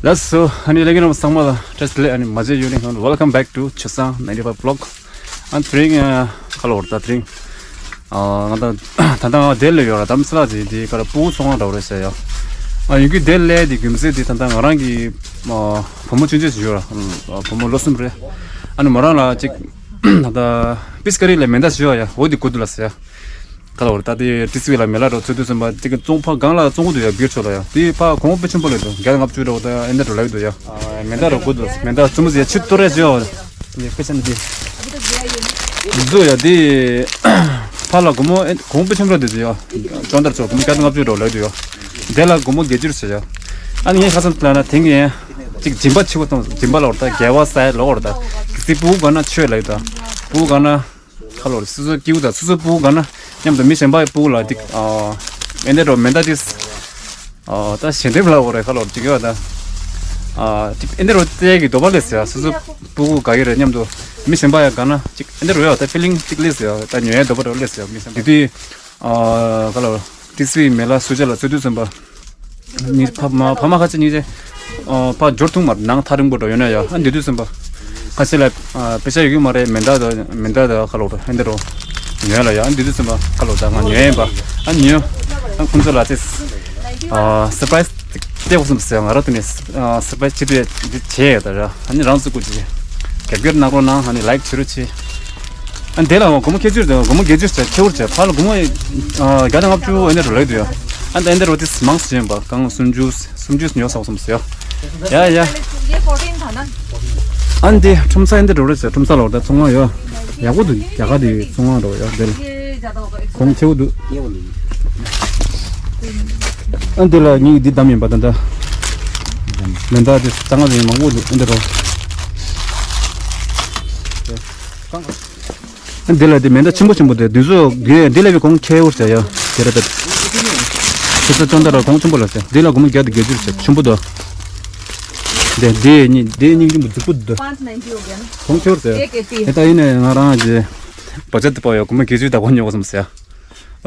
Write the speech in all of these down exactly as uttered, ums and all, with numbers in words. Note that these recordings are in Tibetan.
ལགས་སོ། ཨ་ནི་ལྷན་རྒྱས་རྣམས་ཚང་མ་ལ་བཀྲ་ཤིས་བདེ་ལེགས། ཨ་ནི་མ་མཇལ་ཡུན་རིང་ཁང་། Welcome back to Chosang ninety-five vlog. ཨ་ནི་དེ་རིང་ཨ་ཁ་ལོ་བར་ད་དེ་རིང་ཨ་ང་ད་ད་ལྟ་ང་ལྡི་ལི་ཡོད་ར། དྷ་རམ་ས་ལ་ཟེར་དེ་ག་ར་སྤུ་གུ་ཚོང་ཁང་འདྲ་བོ་རེད་ཟེར་ཡ། ཨ་ཡིན་རྒྱུ་ལྡི་ལི་དེ་རྒྱུ་མཚན་དེ་ད་ལྟ་ང་རང་གི་ཨ་བུ་མོ་ཆུང་ཆུང་ཞིག་ཡོད་ར། ཨ་བུ་མོ་ལོ་གསུམ་རེད། ཨ་ནི་མོ་རང་ལ་ཅིག་ད་ལྟ་ཕིཤ་ཀ་རི་ལ་མེ་མདའ་ཞིག་ཡོད་ཡ། འོ་དེ་དགོས་འདུག་ལ་ཟེར་ཡ། ག་ལ་བར་ད་དེ་ཏི་སི་ཝི་ལ་མེ་ལ་རོ་ཚོད་དུས་ཙམ་པ་དེ་གི་བཙོང་ཕ་སྒང་ལ་བཙོང་གི་འདུག་ཡ། སྒེར་ཕྱོགས་ལ་ཡ། དེ་ཕ་གོང་དཔེ་ཆེན་པོ་ལས་འདུག་བརྒྱ་དང་ལྔ་བཅུ་རོ་ད་ཨེ་འདྲ་རོ་ལ་ཡོད་འདུག་ཡ། མེ་མདའ་རོ་དགོས་འདུག་མེ་མདའ་བཙུན་མོ་ཟེར་ཡ་ཆུ་ཏོ་རེ་བྱོས་ཡ། དེ་དཔེ་ཆ་འདི་བཟོ་ཡ། དེ་ཕ་ལ་སྒོར་མོ་ཨེ་གོང་དཔེ་ཆེན་པོ་ར་དེ་བཟོ་ཡ། ཅོང་དར་ཚོ་སྒོར་མོ་བརྒྱ་དང་ལྔ་བཅུ་རོ་ལ་ཡོད་འདུག་ཡ། དེ་ལ་སྒོར་མོ་བརྒྱད་ཅུ་རེ་བྱོས་ཡ། ཨ་ནི་ངས་ཁ་སང་ལ་ན་དེང་གི་ཡ་ཅིག་སྦྱིན་པ་ཆེ་བོ་བཏང་། སྦྱིན་པ་ལ་བར་ད་རྒྱལ་བ་སའི་ལོ་བར་ད་ཀི་སི་སྤུ་གུ་ག་ན་ཆོས་ལ་ཡོད་ད། སྤུ་གུ་ག་ན་ཁ་ལོར་སོ་སོའི་སྐྱེ་བོ་དང་སོ་སོའི་སྤུ་གུ་ག་ན་མཉམ་དུ་མི་གཞན་པའི་སྤུ་གུ་ལ་ཏིག་ཨ་ཨེ་འདྲ་རོ་མེ་མདའ་ཏིས་ཨ་ད་ཞལ་འདེབས་ལ་འོ་རེ་ཁ་ལོར་ཅིག་ཡོད་ད། ཨ་ཏིག་ཨེ་འདྲ་རོ་ཏེ་གི་འདོད་པ་ལས་ཟེར་སོ་སོའི་སྤུ་གུ་ག་གི་རེ་མཉམ་དུ་མི་གཞན་པ་ཡ་ག་ན་ཅིག་ཨེ་འདྲ་རོ་ཡོད་ད། ཕི་ལིང་ཅིག་ལས་ཟེར་ད་ཉོ་ཡ་འདོད་པ་རོ་ལས་ཟེར་མི་གཞན་པ་དེ་དུས་ཨ་ཁ་ལོར་ཏི་སི་མེ་ལ་སུ་ཅ་ལ་སུ་དུས་ཙམ་པ། ནི་ཕ་མ་ཕ་མ་ཁ་ཆེ་ནི་ཅེ། ཨ་ཕ་འབྱོར་ཐུང་མར་ནང་ཐག་རིང་པོ་འགྲོ་ཡོད་ན་ཡ། ཨ་འདི་དུས་ཙམ་པ་ཁ་ཆེ་ལ་ཨ་པེ་ཤ་ཡོད་གི་མ་རེད། མེ་མདའ་དང་མེ་མདའ་དང་ཁ་ལོ་ཨ་འདི་རོ་ཉོས་ལ་ཡ། ཨ་འདི་དུས་ཙམ་པ་ཁ་ལོ་ད་ང་ཉོས་ཡིན་པ། ཨ་ཉོས། ཨ་ཁོང་ཚོ་ལ་ཚེ་ཨ་སར་པ་རའི་སི་སྟེ་བོ་སམ་ཟེར། ང་ར་དུ་ནས་ཨ་སར་པ་རའི་སི་བྱེད་འདི་བྱས་ཡོད་ད་ར། ཨ་ནི་རང་ཚོ་སྐུ་ཅི་རྒྱབ་སྐྱོར་གནང་རོགས་གནང་། ཨ་ནི་ལའིཀ་བྱེད་རོགས་བྱེད། ཨ་འདི་ལ་སྒོར་མོ་ཁེ་ཅུར་དང་སྒོར་མོ་བརྒྱད་ཅུ་ཆ་ཁེ་བོར་ཆ་ཕ་ལ་སྒོར་མོ་ཨ་བརྒྱ་དང་ལྔ་བཅུ་ཨེ་འདྲ་རོ་ལེགས་འདུག་ཡ། ཨ་འདི་ཨེ་འདྲ་རོ་ཏིས་མང་སུ་ཡིན་པ་གང་སུམ་ཅུ་སུམ་ཅུ་ཉོ་ས་སོང་ཟེར་ཡ། ཡ་ཡ། ཨ་འདི་ཁྲོམ་ས་ཨེ་འདྲ་རོ་རེད་ཟེར། ཁྲོམ་ས་ལོར་ད་ཚོང་ཁང་ཡོད། ཡག་པོ་འདུག་རྒྱ་གར་དེ་ཚོང་ཁང་རོ་ཡ། འདི་ལ་གོང་ཆེ་བོ་འདུག་ཨ་འདི་ལ་ངས་འདི་བདམས་ཡིན་པ་ད་ད། མེ་མདའ་དེ་གཙང་ང་ཡིན་མང་པོ་འདུག་ཨེ་འདྲ་རོ། འདི་ལ་དེ་མེ་མདའ་ཆེན་པོ་ཆེན་པོ་དེ་འདི་ཚོ་གི་འདི་ལ་བའི་གོང་ཁེ་འུར་བྱ་ཡ། དེ་ར་དེ་ཁེ་ས་ཅོང་དེ་ར་གོང་ཆེན་པོ་ལ་བྱ། འདི་ལ་སྒོར་མོ་བརྒྱ་དང་བརྒྱད་ཅུ་བྱ། ཆེན་པོ་དོ། དེ་འདི་གཉིས་འདི་གཉིས་ཆེན་པོ་རྫིག་པོ་འདུག་གོང་ཁེ་འུར་བྱ་ཡ། ཨེ་ད་ཡིན་ནས་ང་རང་གི་བ་ཅག་དེ་པ་ཡོད། སྒོར་མོ་བརྒྱད་ཅུ་ད་གོ་ཉོ་གོ་སམ་ཟེར་ཡ།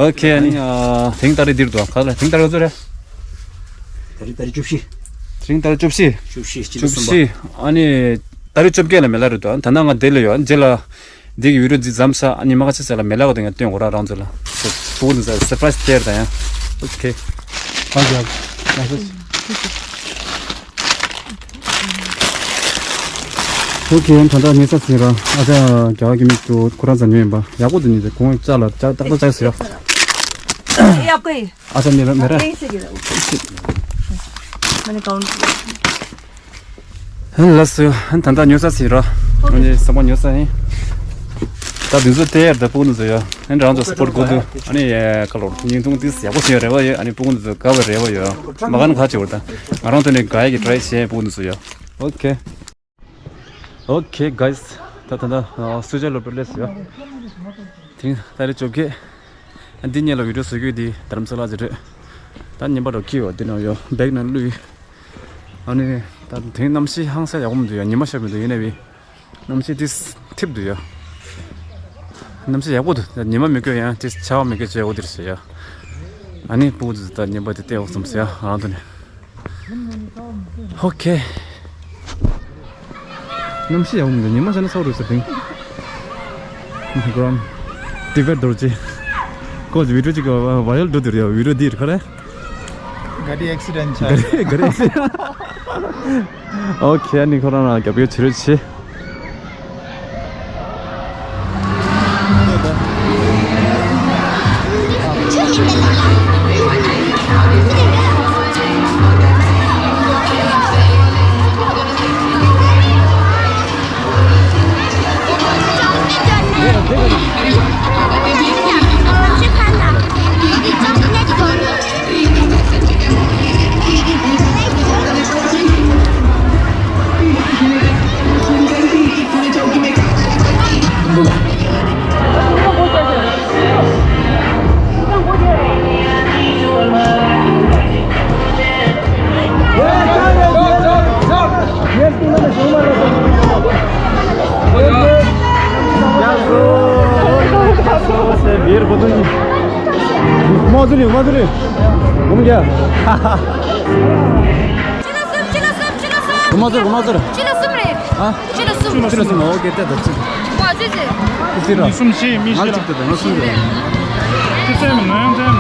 ཨོ་ཁེ། ཨ་ནི་ཨ་དེང་ད་རེས་འདིར་འདུག་ག་ལ་དེང་ད་རེས་ག་ཚོད་རེད། ད་རེས་ད་རེས་བཅུ་བཞི། དེང་ད་རེས་བཅུ་བཞི། བཅུ་བཞི། སྤྱི་ཟླ་གསུམ་པ། བཅུ་བཞི། ཨ་ནི་ད་རེས་བཅོ་བརྒྱད་ལ་མེ་ལ་རེད་འདུག་ད་ནང་ང་བསྡད་ལ་ཡོད། རྗེས་ལ་འདི་གི་བི་ཌིའོ་འདི་མཚམས་བཞག་ཨ་ནི་མ་ཁ་ཆེ་ས་ལ་མེ་ལ་ག་དེ་ང་སྟོན་གོ་ར་རང་ཚོ་ལ། སྤུ་གུ་འདི་ས་སར་པ་རའི་སི་སྟེར་ད་ཡང་། ཨོ་ཁེ། ཨ་ཡ། ཨོ་ཁེ། ད་ལྟ་ཉེ་ས་ཟིན་ར། ཨ་ཅག་རྒྱ་གར་གྱི་མི་ཚོ་ཁོ་རང་ཚ་ཉོས་ཡིན་པ། ཡག་པོ་འདུག་ཉེ་ཚེ་གོང་ཅག་ལ་ཅག་ཏག་ཏག་ཅག་ཟེར་ཡ། ཡག་པོ་ཡིན། ཨ་ཅག་མེ་ར་མེ་ར། ཨ་ཅག་ཡིན་ཟེར་གྱི་ར། ཨོ་ཤིཊ། མ་ནི་ཀའུན་ཊི། ལགས་སོ། ད་ལྟ་ཉོ་ས་ཟིན་ར། ཨ་ནི་ས་པ་ཉོ་ས་ཡིན། ད་དུས་ཚོད་དེ་ཡར་ད་སྤུ་གུ་ཚོ་ཡ། ཨ་ནི་རང་ཚོ་སི་པོར་ཊི་དགོས་འདུག་ཨ་ནི་ཡ་ཁ་ལོར་བརྙན་ཐུང་ཏིས་ཡག་པོ་བྱེད་རེ་བ་ཡོད། ཨ་ནི་སྤུ་གུ་ཚོ་དགའ་བའི་རེ་བ་ཡོད། མ་ག་ན་ཁ་ཆེ་བར་ད་ང་རང་ཐོན་ནས་དགའ་ཡ་གི་ཊ་རའི་བྱས་སྤུ་གུ་ཚོ་ཡ། ཨོ་ཁེ། ཨོ་ཁེ་གྷའི་སི། ད་ད་ད་ཨ་སུ་ཇཱ་ལོ་པེ་ལེ་སི་ཡ། དེང་ད་རེས་བཅོ་བརྒྱད། འདི་གཉིས་ལ་བི་ཌིའོ་བཟོ་རྒྱུ་འདི་དྷ་རམ་ས་ལ་ཟེར་རེད། ད་ཉིན་པ་འགྲོ་ཁྱི་ཡོད་འདི་ན་ཡོད་བེག་ནང་བླུགས་ཡོད། ཨ་ནི་ད་དེང་གནམ་གཤིས་ཧང་སང་ཡག་པོ་མི་འདུག་ཡ། ཉི་མ་ཤར་མི་འདུག་ཡིན་ནའི་བི་གནམ་གཤིས་འདི་འཐིབས་འདུག་ཡ། གནམ་གཤིས་ཡག་པོ་འདུག་ཉི་མ་མི་དགོས་ཡང་དེ་ཆར་པ་མི་དགོས་བྱས་འོ་འདིར་ཟེར་ཡ། ཨ་ནི་སྤུ་གུ་ཚོ་ད་ཉིན་པ་དེ་བལྟས་འོ་བསམ་ཟེར་ཡ་ང་རང་ཐོག་ནས། ཨོ་ཁེ། གནམ་གཤིས་ཡག་པོ་མི་འདུག་ཉི་མ་ཤར་ན་ཚ་པོ་རེད་ཟེར་དེང་། གོམ་ཏི་བེད་རྡོ་རྗེ། ཁོ་བི་ཌིའོ་ཅིག་བ་ཡལ་འགྲོ་དེ་རེད་ཡ། བི་ཌིའོ་འདི་རེད་ཁ་རེད། ག་རེ་ཨེག་སི་ཌེན་ཆགས། ག་རེ་ག་རེ་ཨེག་སི་ཌེན། ཨོ་ཁེ། ཨ་ནི་ཁོ་རང་ལ་རྒྱབ་སྐྱོར་བྱེད་རོགས་བྱེད། མ་ཟུར་ཡོད། མ་ཟུར་ཡོད། འབུམ་རྒྱ། མ་ཟུར་མ་ཟུར། ཕྱི་ལ་གསུམ་རེད། ཨ། ཕྱི་ལ་གསུམ། ཕྱི་ལ་གསུམ། ཨོ་ཀེ། ཏེ་ད་ཅི། ཨ་ཙི་ཙི། ཏི་ཏི་ར། གསུམ་ཕྱི་མི་ཕྱི་ལ། ང་གཅིག་ཏེ་ད་ང་གསུམ་རེད། ཏི་ཙེ་མི་ནོ་ཡང་ཙེ་མ།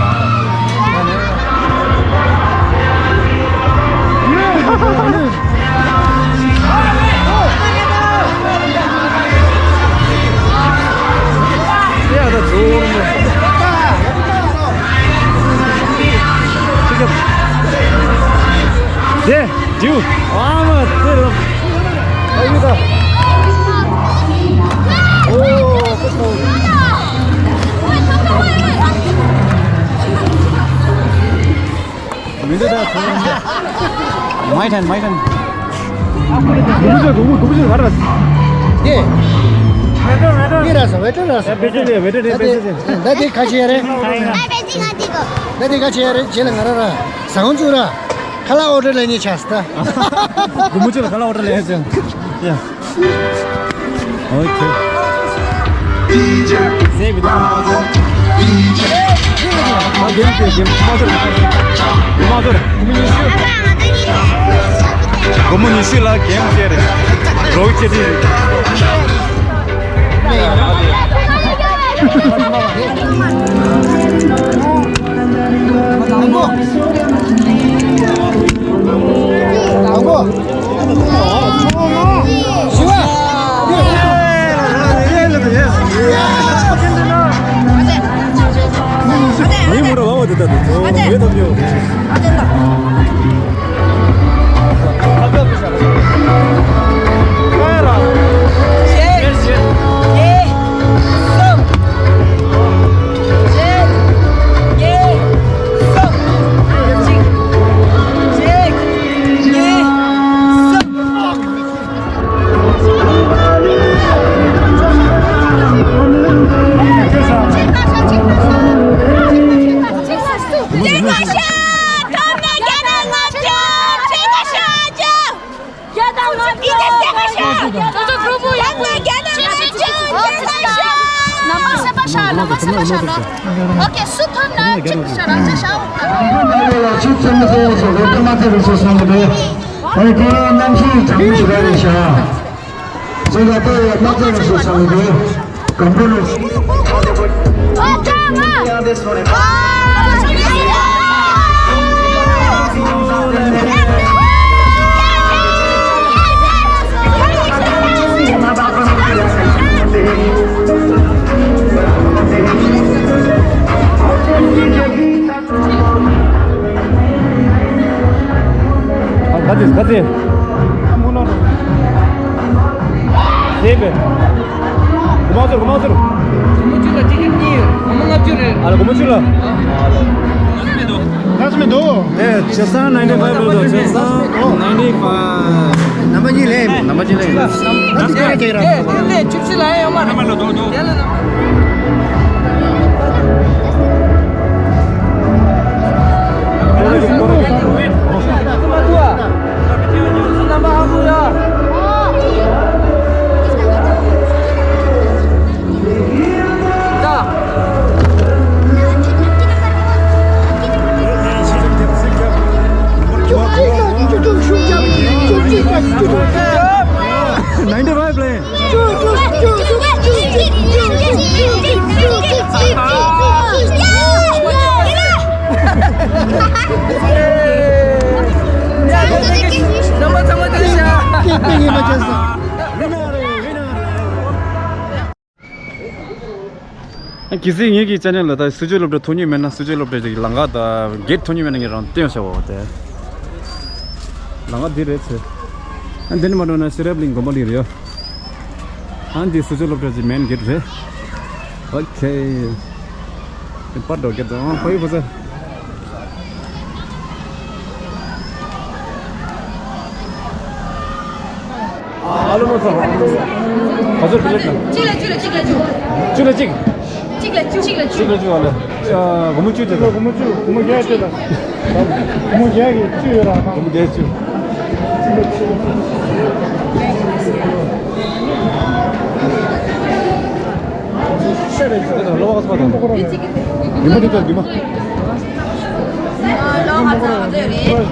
ཡ་ད་ཚོར་མོ། ཅི་ག་ཡེ། ཇུ། ཨ་མ་ཏི་ར། ཨ་ཡུ་ད། ཨོ་ཀུ་སོ། མི་འདུག་ད། མའི་ཊན་མའི་ཊན། གུ་མུ་ཅུ་གུ་མུ་གུ་མུ་ཅུ་ག་ར། ཏེ། ཝེ་ཊར་ཝེ་ཊར་ཟེར། ཝེ་ཊར་ཟེར། ད་ཏེ་ད་ཏེ་ཁ་ཆེ་རེད། ད་ཏེ་ཁ་ཆེ་རེད། རྗེས་ལ་ང་ར་ར་ཟ་ཁང་བཙུགས་ར། ཁ་ལག་ཨོ་ཌར་ལེན་ནི་ཆགས་སོང་ད། གུ་མུ་ཅུ་ལ་ཁ་ལག་ཨོ་ཌར་ལེན་ཡ་ཆགས། ཡ། ཨོ་ཁེ། སེ་བི་དང་། ཨ་གེམ་གེམ་གེམ་མ་ཟེར། མ་ཟེར། གུ་མུ་ཉི་ཤུ། གུ་མུ་ཉི་ཤུ་ལ་གེམ་ཅེ་རེད། རོགས་ཅེ་དེ་རེད། དང་པོ། དང་པོ། བཞི་པ། མི་མོ་ར་བ་བ་དེ་ད་དུ་ཚོ་ཡོད་དམ་ཡོད། ཨོ་ཁེ། སུ་ཐོན་ན་གཅིག་ཤ་རང་ཆ་ཤ་འོ་ཁ། ཨོ་ཁེ། གནམ་གཤིས་གྲང་མོ་ཞིག་རེད་ཤག་ཙོ་ད་ལྟ་ཡ་ལྟ་ཙེ་རུ་སོ་སང་གི་གམ་པུ་རུ། ག་ཚོད་ག་ཚོད། ཟེར་བས། གོ་མ་ཚོར་གོ་མ་ཚོར། གོ་མ་བཅུ་ལ་ཅི་ཁྱེར་གཉིས་ཡོད། གོ་མ་ལྔ་བཅུ་རེད། ཨ་ལ་གོ་མ་བཅུ་ལ། ལགས་མི་འདུག་ཨེ་ཆེ་སང་ninety five ལོ་དང་ཆེ་སང་ninety five། ནམ་པ་གཉིས་ལས། ནམ་པ་གཉིས་ལས། ད་དེ་ག་རེ་ཁྱེར་ར། ལས་བཅུ་བཞི་ལ་ཡོད་མ་རེད། ནམ་པ་ལ་དོ་དོ། Ninety five play. གལ་སྲིད་ངེད་ཀྱི་ཅེ་ནལ་ལ་ད་སྲིད་སྤྱོད་སློབ་གྲྭ་ཐོན་མྱོང་མེད་ན། སྲིད་སྤྱོད་སློབ་གྲྭ་ཅིག་ལམ་ཁ་དང་གེ་ཊི་ཐོན་མྱོང་མེད་ན་ངས་རང་སྟོན་བྱ་བ་དེ། ལམ་ཁ་འདི་རེད་ཟེར། ཨ་འདི་ནས་མར་འགྲོ་ན་ཤེས་རབ་གླིང་དགོན་པ་གླིང་རེད་ཡ། ཨ་འདི་སྲིད་སྤྱོད་སློབ་གྲྭ་གི་མེན་གེ་ཊི་རེད། ཨོ་ཁེ། དེ་པར་འགྲོ་གེ་ཊི་དང་ཕ་ཡུལ་ཕ་ས། ཨ་ལོ་མ་ཚོ། ག་ཚོད་དེ་ལེགས་དང་། གཅིག་ལ་བཅུ་ལ་གཅིག་ལ་བཅུ། བཅུ་ལ་གཅིག་གཅིག་ལ་བཅུ། གཅིག་ལ་བཅུ། གཅིག་ལ་བཅུ་ཨ་ལེ། ཨ་སྒོར་མོ་བཅུ་དེ་དང་། སྒོར་མོ་བཅུ། སྒོར་མོ་བརྒྱད་དེ་དང་། སྒོར་མོ་བརྒྱད་ཀྱི་བཅུ་ཡོད་ར། སྒོར་མོ་བརྒྱད་བཅུ། ཤ་རེ་བཅུ་དེ་དང་། ལོ་བ་ག་ཚོད་དང་། རྒྱུ་མ་དེ་དང་རྒྱུ་མ། ལོ་ང་ཚོ་ང་ཚོ་རེད།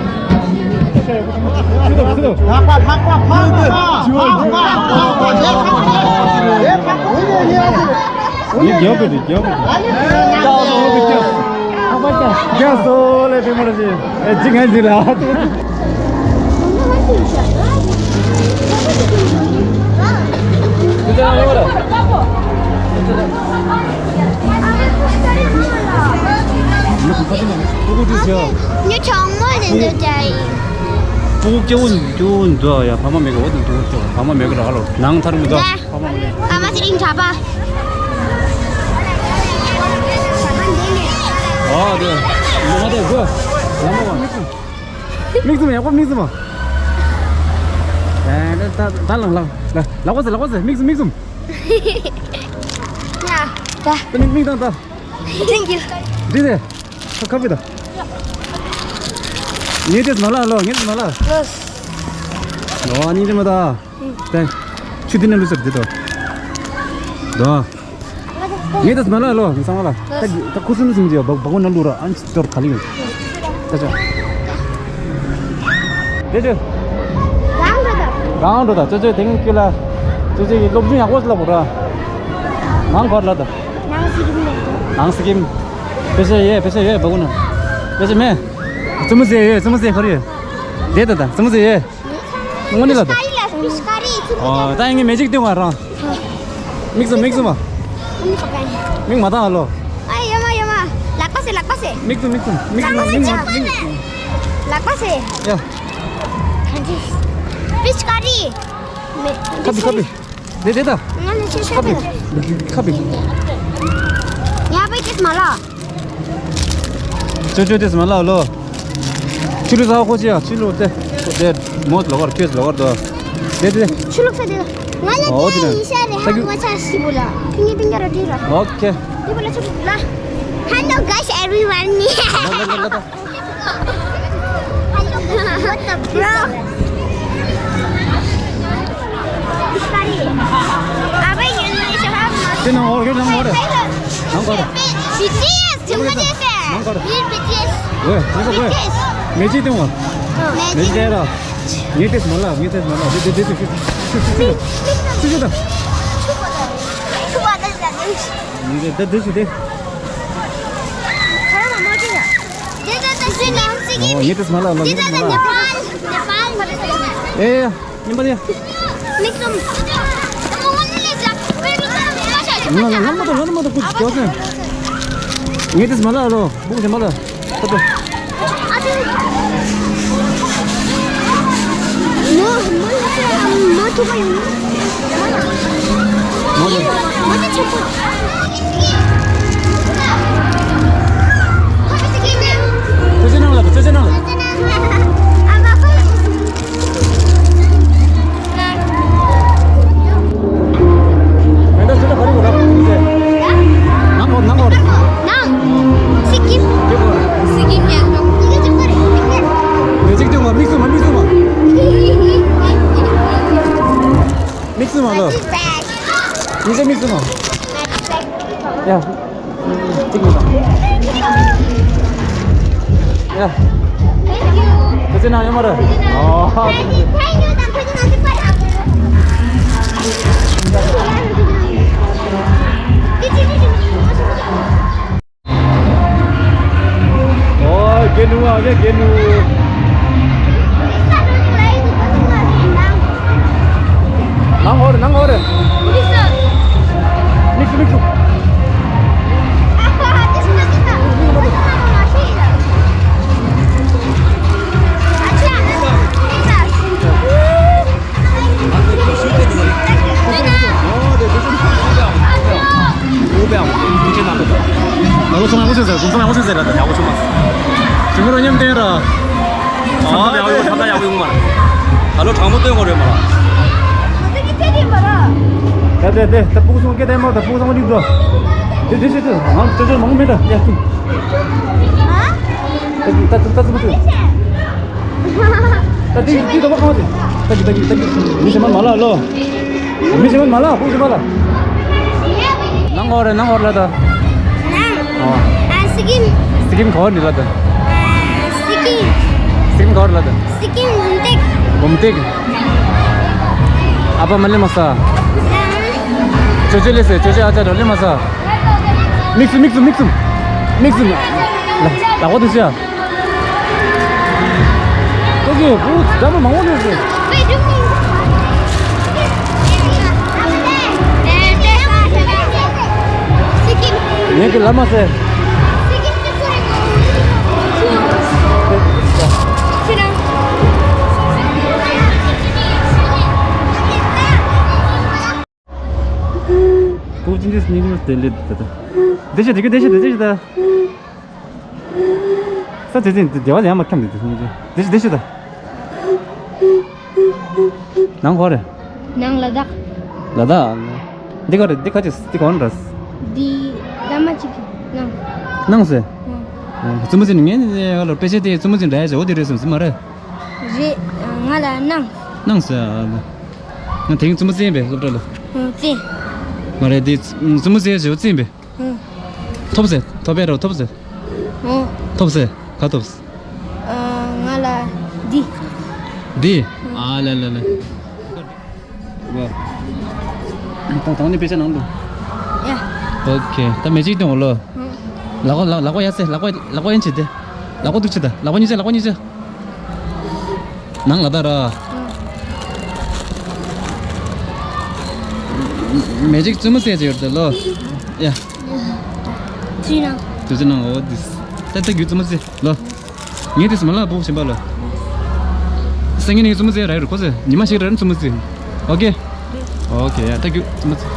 ལྷག་པ་ལྷག་པ་ལྷག་པ་ལྷག་པ་ལྷག་པ་ལྷག་པ། ངས་རྒྱག་གི་རེད། རྒྱག་གི་རེད། རྒྱག་སོ་ལེ། བེ་མོ་ར་ཅི་ཨེ་ཅི་ངན་ཅི་ལ། ཉོ་ཆང་མོ་ནས་འདོད་ཀྱ་ཡིན། སྤུ་གུ་སྐྱེ་བོ་སྐྱེ་བོ་འདུག་ཡ། ཕ་མ་མེད་གི། འོ་དེ་འདུག་ཅོ། ཕ་མ་མེད་གི་ར་ཧ་ལོ། ནང་ཐར་མི་འདུག་ཕ་མ་མེད། ཕ་མ་ཚེ་རིང་གྲྭ་པ། ཨོ་དེ་མ་དེ་གོ། ལ་མོ་བ། མིག་བཙུམ། ཡག་པོ་མིག་བཙུམ་མ། ད་ད་ད་ལང་ལང་། ལ་ལག་པ་ཟེར། ལག་པ་ཟེར། མིག་བཙུམ། མིག་བཙུམ། ཡ། ད་ད་མིག་མིག་དང་ད། Thank you. འདི་དེ། ཁ་ཁ་བི་ད། ངས་དེ་མ་ལ་ལོ། ངས་དེ་མ་ལ། ལོ་ཨ་ནི་དེ་མ་ད། དེ། ཆུ་དེ་ནས་ལུས་ཟེར་དེ་དོ། དོ། ངས་དེ་མ་ལ་ལོ། ངས་སང་ལ། ད་ད་ཁུ་སུམ་སུམ་ཅི་ཡོད། བ་བ་གོ་ན་ལུ་ར་ཨན་ཅི་དོར་ག་ལི་ཡོད། ད་ཅོ། དེ་ཅོ། རང་འགྲོ་ད། རང་འགྲོ་ད། ཅོ་ཅོ་དེང་ཁྱོད་ལ། ཅོ་ཅོ་ཡི་སློབ་སྦྱོང་ཡག་པོ་ལ་བོ་ར། ནང་གོར་ལ་ད། ནང་སི་ཀིམ་ནས། ནང་སི་ཀིམ། པེ་ཤ་ཡེ། པེ་ཤ་ཡེ་བ་གོ་ན། པེ་ཤ་མེ། རྩེད་མོ་རྩེ་ཡེ། རྩེད་མོ་རྩེ་ག་རེ་ཡོད། དེ་ད་ད་རྩེད་མོ་རྩེ་ཡེ། དངོས་གནས་ལ་ད། ཕིཤ་ཀ་རི་ལ། ཕིཤ་ཀ་རི། ཨོ་ད་ངས་མེ་ཇིག་སྟོན་བ་རང་། མིག་བཙུམ། མིག་བཙུམ་མ། མིག་མ་བཏང་ཨ་ལོ། ཨ་ཡོད་མ་ཡོད་མ། ལག་པ་ཟེར། ལག་པ་ཟེར། མིག་བཙུམ། མིག་བཙུམ། མིག་བཙུམ། མིག་བཙུམ། ལག་པ་ཟེར། ཡ། ཕིཤ་ཀ་རི། མེ། ཁ་བི་ཁ་བི། དེ་དེ་ད། ང་ནི་ཆེ་ཤོས་ཁ་བི། ཁ་བི། ཡ་པའི་ཏིས་མ་ལ། ཅོ་ཅོ་དེ་སྨ་ལ་ལོ། ཆུ་ལུག་ཟ་ཁོ་ཅི་ཡ། ཆུ་ལུག་དེ། དེ་མོ་ལོ་གར་ཁྱོད་ལོ་གར་དོ། དེ་དེ། ཆུ་ལུག་ས་དེ། ང་ལ་ཨོ་དེ་ཡིན་ཤ་རེ། ཧ་གོ་ཆ་ཤི་བུ་ལ། ཁྱི་ངའི་པིང་ག་ར་དྲི་ར། ཨོ་ཁེ། དེ་བུ་ལ་ཆུ་ལུག་ལ། Hello guys everyone. What the bro? དེ་ནང་འོར་གྱི་ནང་འོར། ནང་འོར། བི་ཊི་ཨེས་ཅུང་མ་ཇེ་ཧྥེ། ནང་འོར། ཝེ་ནང་འོར། མེ་ཇི་དེ་འོར། མེ་ཇི་དེ་ར། ངས་དེ་སྨ་ལ། ངས་དེ་སྨ་ལ། དེ་དེ་དེ་དེ་དེ་དེ། ངས་དེ་དེ་ཞུ་དེ། ངས་དེ་སྨ་ལ་ལ། ངས་དེ་སྨ་ལ། ཨེ། ཉིན་པ་ལ། མིག་བཙུམ། ང་ང་ང་མ་ཏོ་ང་མ་ཏོ་ཀུ་ཅོ་སེ། ངས་དེ་སྨ་ལ་ལོ། བུག་ཅེ་མ་ལ། ཏོ་ཏོ། མོ་མོ་མོ་ཐུག་པ་ཡིན། མོ་ལ། མོ་དེ་ཆེན་པོ། ཅོ་ཅོ་ནང་ལ། ཅོ་ཅོ་ནང་ལ། ནང་འོར། ནང་འོར། སི་ཀིམ། སི་ཀིམ་ཡང་འགྲོ། མེ་ཇིག་དེ་འོར། མིག་བཙུམ་མ། མིག་བཙུམ་མ། མིག་བཙུམ་མ་ལོ། ཡིན་ཟེར་མིག་བཙུམ་མ། ཡ། གཅིག་མི་དང་། ཡ། ཁྱེད་ཚོའི་ནང་ཡོད་མ་རེད། ཨོ། ཨོ། རྒན་ནུ་ཨ་རྒན་ནུ། ནང་འོར། ནང་འོར། མིག་བཙུམ། མིག་བཙུམ། ད་ལོ་ཚང་མ་ཡག་པོ་བྱུང་ཟེར། ཚང་མ་ཡག་པོ་བྱུང་ཟེར་ར། ད་ཡག་པོ་བྱུང་མ་སོང་། ཅི་མོ་རོ་མཉམ་དེ་ར། ཨ་ཡག་པོ་ཡོང་། ད་ཡག་པོ་ཡོང་མ་རེད། ད་ལོ་དྲང་པོ་སྟོན་དགོས་རེད་མ་ར། ད་དེ་དེ་ད་སྤུ་གུ་སོང་སྐད་དེ་མ། ད་སྤུ་གུ་སོང་ནི་འགྲོ། དེ་དེ་ཞིག་ཏུ་ང་ཅོ་ཅོ་མང་མེད་ད། ཡ་ཏུ། ད་ད་ད་ད་ད། ད་ཏི་ཏི་ཏོ་བ་ཁ་ཏི། ད་ཏི་ད་ཏི་ད་ཏི། མི་ཞིག་མ་མ་ལ་ལོ། མི་ཞིག་མ་མ་ལ། སྤུ་གུ་ཞིག་མ་ལ། ནང་འོར་རེད། ནང་འོར་ལ་ད། ཨ། སི་ཀིམ། སི་ཀིམ་ག་བར་ནི་ལ་ད། སི་ཀིམ། སི་ཀིམ་ག་བར་ལ་ད། སི་ཀིམ་འབུམ་སྟེགས། འབུམ་ ཏིག་ཨ་ཕ་མ་ལེ་མ་ས། ཅོ་ཅོ་ལེ་སེ། ཅོ་ཅོ་ཨ་ཅག་རོ་ལེ་མ་ས། མིག་སུ་མིག་སུ་མིག་སུ་མིག་སུ། ལ་ལ་བོ་དུ་ཤ། ཏོ་ཀི་བུ་ཛ་མ་མང་བོ་ལེ་སེ། ངས་ཀི་ལ་མ་སེ། ཁོ་ཅི་འདྲ་སྙིང་རྗེ་དེ་ལས་དེ་དེ་ཤི་དེ་གི་དེ་ཤི་དེ་ཤི་ད། ས་དེ་དེ་དེ་བ་ཡང་མ་ཁྱམ་དེ་དེ་སྙིང་རྗེ་དེ་ཤི་དེ་ཤི་ད། ནང་གོ་རེ། ནང་ལ་དྭགས། ལ་དྭགས། འདི་ག་རེ་འདི་ག་ཅི་འདི་ག་འདྲ། འདི་བླ་མ་གཅིག་གི་ནང་། ནང་སེ། ནང་། བཙུན་མོ་ཅན་ངས་ལ་དཔེ་ཆ་དེ་བཙུན་མོ་ཅན་འདྲ་ཡ་ཞེ་འོ་དེ་རེད་སོང་སི་མ་རེད། རེད། ང་ལ་གནང་། གནང་ཟེར། ང་དེང་བཙུན་མོ་བཙན་པས་སློབ་གྲྭ་ལ། ཨོ་བཙན། མ་རེད་དེ་བཙུན་མོ་བཙན་ཞེ་བཙན་པས། ཨོ། ཐོབ་ཟེར་ཐོབ་པས་རོ་ཐོབ་ཟེར། ཨོ། ཐོབ་ཟེར་ག་ཐོབ་ཟེར། ཨ་ང་ལ་འདི། འདི། ཨ་ལ་ལ་ལ། ད་ད་ནི་དཔེ་ཆ་ནང་དུ། ཡ། ཨོ་ཁེ། ད་མེ་ཅིག་དང་འོ་ལོ། ལག་པ་ལག་ལག་པ་ཡ་སེ་ལག་པ་ལག་པ་ཡན་ཆེ་དེ། ལག་པ་འདུག་ཆེ་ད་ལག་པ་གཉིས་ཆ་ལག་པ་གཉིས་ཆ། ནང་ལ་ད་ར། མེ་ཅིག་བཙུན་མོ་སེ་ཅིག་ཡོད་དེ་ལོ། ཡ། དུས་ནང་། དུས་ནང་འོ་དིས། ད་ད་རྒྱུ་བཙུན་མོ་སེ་ལོ། ངས་དེ་སུ་མ་ལ་བུ་ཆེན་པ་ལ། སེང་གེ་ནི་བཙུན་མོ་ཟེར་ར་རུ་ཁོ་ཟེར་ཉི་མ་ཞིག་ར་རུ་བཙུན་མོ་ཟེར། ཨོ་ཀེ། ཨོ་ཀེ་ཡ་ཐེང་ཀིའུ་བཙུན་མོ་ཟེར།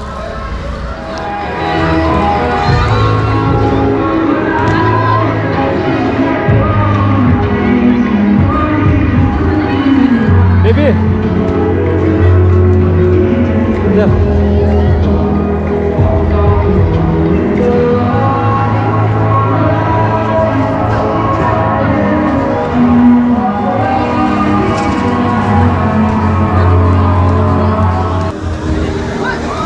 Baby. Yeah.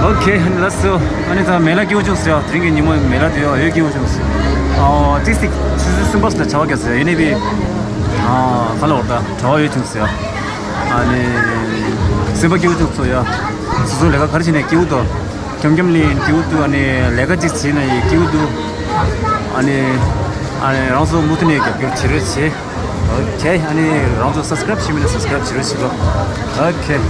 ཨོ་ཁེ། ཨ་ནི་ལགས་སོ། ཨ་ནི་ད་མེ་ལ་སྐྱིད་པོ་བྱུང་ཟེར་ཡ། དེ་རིང་གི་ཉིན་མོ་མེ་ལ་དེ་ཡ་ཡོད་སྐྱིད་པོ་བྱུང་ཟེར། ཨོ་ཏིག་ཏིག་ཆུ་ཚོད་གསུམ་པ་ལ་བྱ་བ་རྒྱག་ཟེར་ཡ་ཡིན་ནི་བི། ཨ་ཁ་ལོ་ད་བྱ་བ་ཡོད་བྱུང་ཟེར་ཡ། ཨ་ནི་སེམས་པ་སྐྱིད་པོ་བྱུང་ཚོ་ཡ། སོ་སོ་ལས་ཀ་ག་རེ་བྱས་ནས་སྐྱིད་པོ་འདུག་འཁྱམ་འཁྱམ་ལས་སྐྱིད་པོ་འདུག་ཨ་ནི་ལས་ཀ་ཅིག་བྱས་ན་ཡི་སྐྱིད་པོ་འདུག་ཨ་ནི་ཨ་ནི་རང་ཚོ་མུ་མཐུད་ནས་རྒྱབ་སྐྱོར་བྱེད་རོགས་བྱེད། ཨོ་ཁེ། ཨ་ནི་རང་ཚོ་སབ་སི་ཀ་རབ་བྱས་མེད་ན་སབ་སི་ཀ་རབ་བྱེད་རོགས་བྱེད་རོགས། ཨོ་ཁེ།